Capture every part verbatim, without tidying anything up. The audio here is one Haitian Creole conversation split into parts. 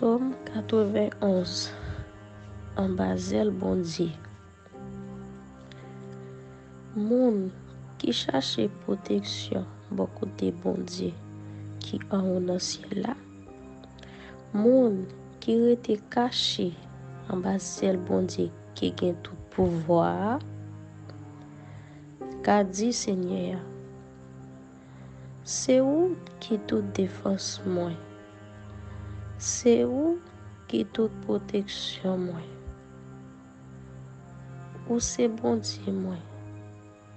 Sòm katrevenn onz. Anba zèl Bondye. Moun ki chache pwoteksyon bò kote Bondye ki anwo nan syèl la, moun ki rete kache anba zèl Bondye ki gen tout pouvwa a, ka di Senyè a, Se ou ki tout defans mwen. Se ou ki tout pwoteksyon mwen. Ou se Bondye mwen.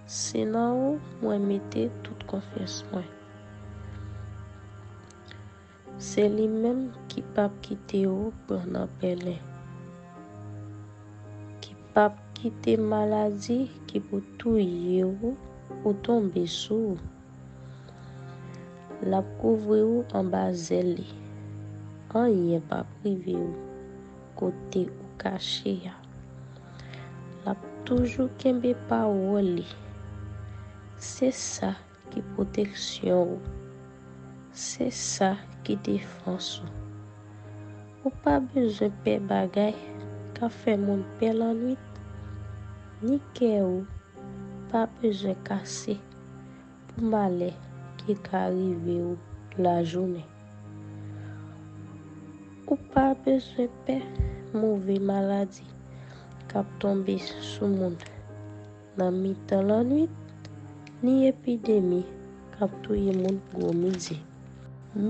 Se nan ou mwen mete tout konfyans mwen. Se li menm ki p ap kite ou pran nan pèlen, ki p ap kite maladi ki pou touye ou ou tonbe sou ou. L ap kouvri ou anba zèl li. Anyen p ap rive ou kote ou kache a. L ap toujou kenbe pawòl li. Se sa ki pwoteksyon ou. Se sa ki defans ou. Ou pa bezwen pè bagay k ap fè moun pè lannwit, ni kè ou pa bezwen kase pou malè ki ka rive ou lajounen. Ou pa bezwen pè move maladi k ap tonbe sou moun nan mitan lannwit, ni epidemi k ap touye moun gwo midi.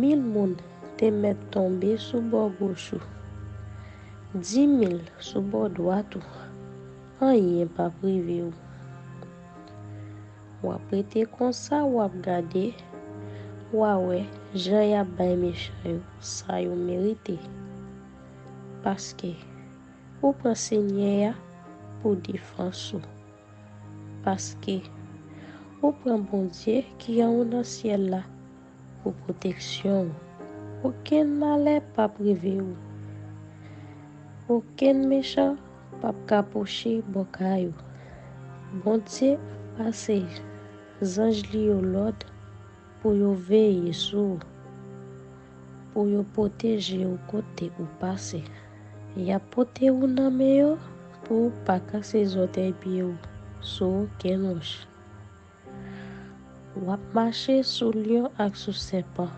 Mil moun te mèt tonbe sou bò goch ou, dimil sou bò dwat ou, anyen p ap rive ou. W ap rete konsa, w ap gade, w a wè jan y ap bay mechan yo sa yo merite. Paske ou pran Senyè a pou defans ou. Paske ou pran Bondye ki anwo nan syèl la pou pwoteksyon ou. Okenn malè p ap rive ou. Okenn mechan p ap ka pwoche bò kay ou. Bondye ap pase zanj li yo lòd pou yo veye sou ou, pou yo pwoteje ou kote ou pase. Y ap pote ou nan men yo pou ou pa kase zòtèy pye ou sou okenn wòch. W ap mache sou lyon ak sou sèpan.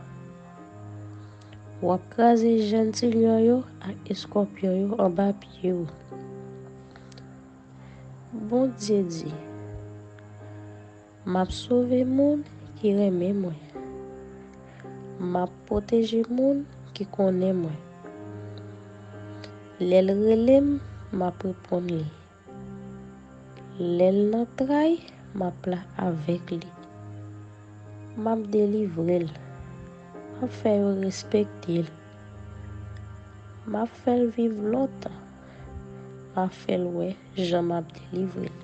W ap kraze jèn ti lyon yo ak eskòpyon yo anba pye ou. Bondye di, M ap sove moun ki renmen mwen. M ap pwoteje moun ki konnen mwen. Lè l rele m, m ap reponn li. Lè l nan tray, m ap la avèk li. M ap delivre l. M ap fè yo respekte l. M ap fè l viv lontan. M ap fè l wè jan m ap delivre l.